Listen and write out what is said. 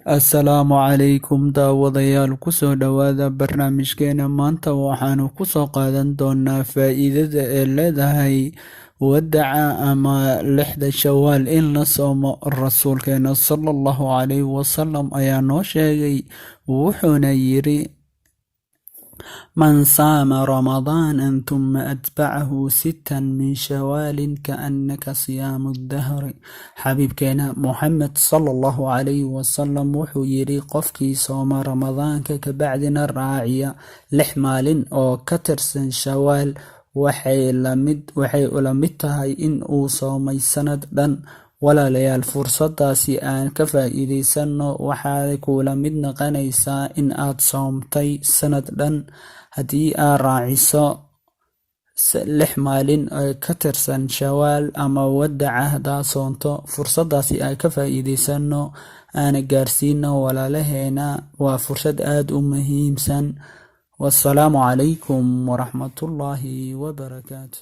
Assalaamu calaykum daawadayaal, kusoo dhowaada barnaamijkeena. Maanta waxaanu kusoo qaadan doonaa faa'iidada ee leedahay wadaca ama 6da Shawaal in la soomo. Rasuulkeena sallallahu calayhi wasalam ayaa noo sheegay, wuxuuna yiri: "Man saama Ramadaanan thumma atbacahu sittan min Shawaalin kaannaka siyaamu dahri." Xabiibkeena Muxamed sallallahu calayhi wasalam wuxuu yiri: qofkii sooma Ramadaanka kabacdina raaciya 6 maalin oo ka tirsan Shawaal, waxay ula mid tahay in uu soomay sanad dhan. Walaalayaal, fursadaasi aan ka faa'iidaysano. Waxay kula mid noqonaysaa in aad soomtay sanad dhan haddii aad raaciso 6 maalin oo ka tirsan Shawaal ama wadaca haddaad soonto. Fursadaasi aan ka faa'iidaysano, aana gaarsiino walaalaheena. Waa fursad aada u muhiimsan. Wassalaamu calaykum waraxmatullaahi wabarakaatu.